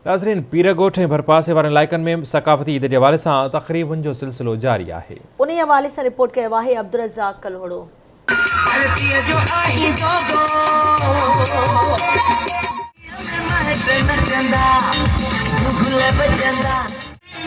ناظرين پيرڳوٺ ۽ ڀرپاسي وارن علائقن ۾ ثقافتي عيد جي حوالي سان تقريبن جو سلسلو جاري آهي. انهي حوالي سان رپورٽ ڪيو آهي عبدالرزاق ڪلهوڙو. ڌرتيء جو آهين جوڳو. ۾ مهٽ نچندا، گل وڄندا.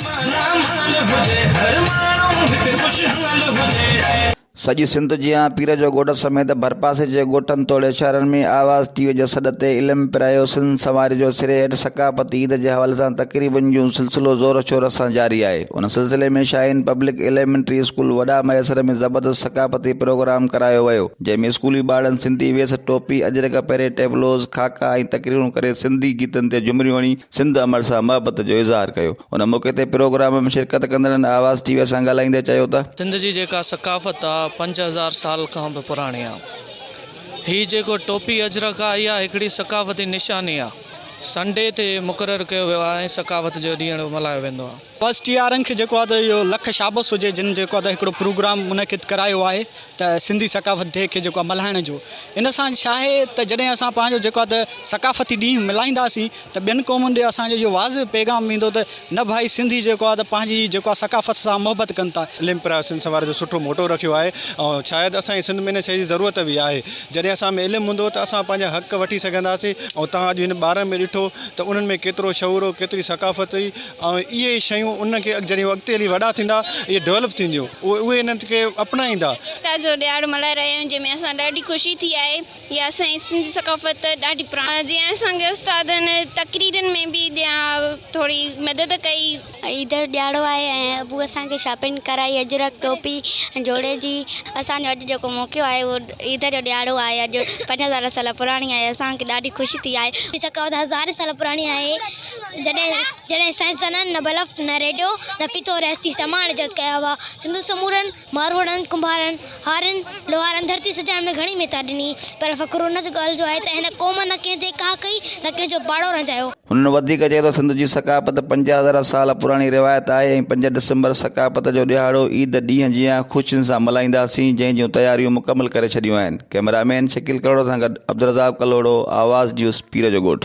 مالا مال هجي هر ماڻهو هت خوشحال هجي. سڄي سنڌ جيان پير جو ڳوٺ سميت ڀرپاسي جي ڳوٺن توڙي شهرن ۾ آواز ٽي وي جي سڏ تي علم پرايو سنڌ سنواري جو سري هيٺ ثقافتي عيد جي حوالي سان تقريبن جون سلسلو زور شور سان جاري آهي ان سلسلي ۾ شاهين پبلڪ ايليمينٽري اسڪول وڏا مهيسر ۾ زبردست ثقافتي پروگرام ڪرايو ويو جنهن ۾ اسڪولي ٻارڙن سنڌي ويس ٽوپي اجرڪ پهري ٽيبلوز خاڪا ۽ تقريرون ڪري سنڌي گيتن تي جهمريون هڻي سنڌ امڙ سان محبت جو اظهار ڪيو. ان موقعي تي پروگرام ۾ شرڪت ڪندڙن آواز ٽي وي سان ڳالهائيندي چيو ته. سنڌ جي جيڪا ثقافت آ 5000 سال کان به پراڻي آ. هي جيڪو ٽوپي اجرڪ آ اها هڪڙي ثقافتي نشاني آ. سنڊي تي مقرر ڪيو ويو آ ۽ ثقافت جو ڏينهڙو ملهايو ويندو آ. بس ٽي آرن کي جيڪو آ ته اهو لک شابس هجي جن جيڪو آ ته هڪڙو پروگرام منعقد ڪرايو آهي ته سنڌي ثقافت ڊي کي جيڪو آ ملهائڻ جو ان سان ڇا آهي ته جڏهن اسان پنهنجو جيڪو آ ته ثقافتي ڏينهن ملهائينداسين ته ٻين قومن ڏي اسان جو اهو واضح پيغام ويندو ته نه ڀائي سنڌي جيڪو آ ته پنهنجي جيڪو آ ثقافت سان محبت ڪن ٿا. علم پرايو سنڌ سنوار جو سٺو موٽو رکيو آهي ۽ شايد اسان جي سنڌ ۾ ان شيء جي ضرورت به آهي جڏهن اسان ۾ علم هوندو ته اسان پنهنجا حق وٺي سگهنداسين ۽ توهان اڄ هن ٻارن ۾ ڏٺو ته انهن ۾ ڪيترو شعور هو ڪيتري ثقافت هئي ۽ اهي ئي شيون انهن کي جڏهن هو اڳتي هلي وڏا ٿيندا اهي ڊولپ ٿينديون اهي اهي انهن کي اپنائيندا. ايڪتا جو ڏهاڙو ملهائي رهيا آهيون جنهن ۾ اسان ڏاڍي خوشي ٿي آهي يا اسان جي سنڌي ثقافت ڏاڍي پراڻي جيئن اسان کي استادن تقريرن ۾ به ٿوري مدد ڪئي. عيد جو ڏهاڙو آهي ۽ ابو اسان کي شاپنگ ڪرائي اجرڪ ٽوپي جوڙي جي اسان جو اڄ جيڪو موقعو آهي اهو عيد جو ڏهاڙو آهي اڄ 5000 سال پراڻي آهي اسان کي ڏاڍي خوشي ٿي آهي. هي ثقافت هزارين سال پراڻي آهي جڏهن جڏهن سائنسدانن نه بلف نه ريڊيو نه ڦيٿو رهستي سامان ايجاد ڪيا هئا. سنڌو سمورن ماروئڙن، ڪنڀارن، هارين، لوهارن ڌرتي سجائڻ ۾ گهڻي ميتا ڏني پر فخر ان ڳالهه جو آهي ته هن قوم نه ڪنهن تي ڪاهه ڪئي نه ڪنهن جو پاڙو رنجايو. هنن وڌيڪ چيو ته سنڌ جي ثقافت 5000 سال پراڻي روايت آهي ۽ پنج ڊسمبر ثقافت جو ڏهاڙو عيد ڏينهن جيان خوشين سان ملهائينداسين جنهن جون تياريون مڪمل ڪري ڇڏيون آهن. ڪئميرا مين شڪيل ڪلهوڙو سان گڏ عبدالرزاق ڪلهوڙو، آواز نيوز، پير جو ڳوٺ.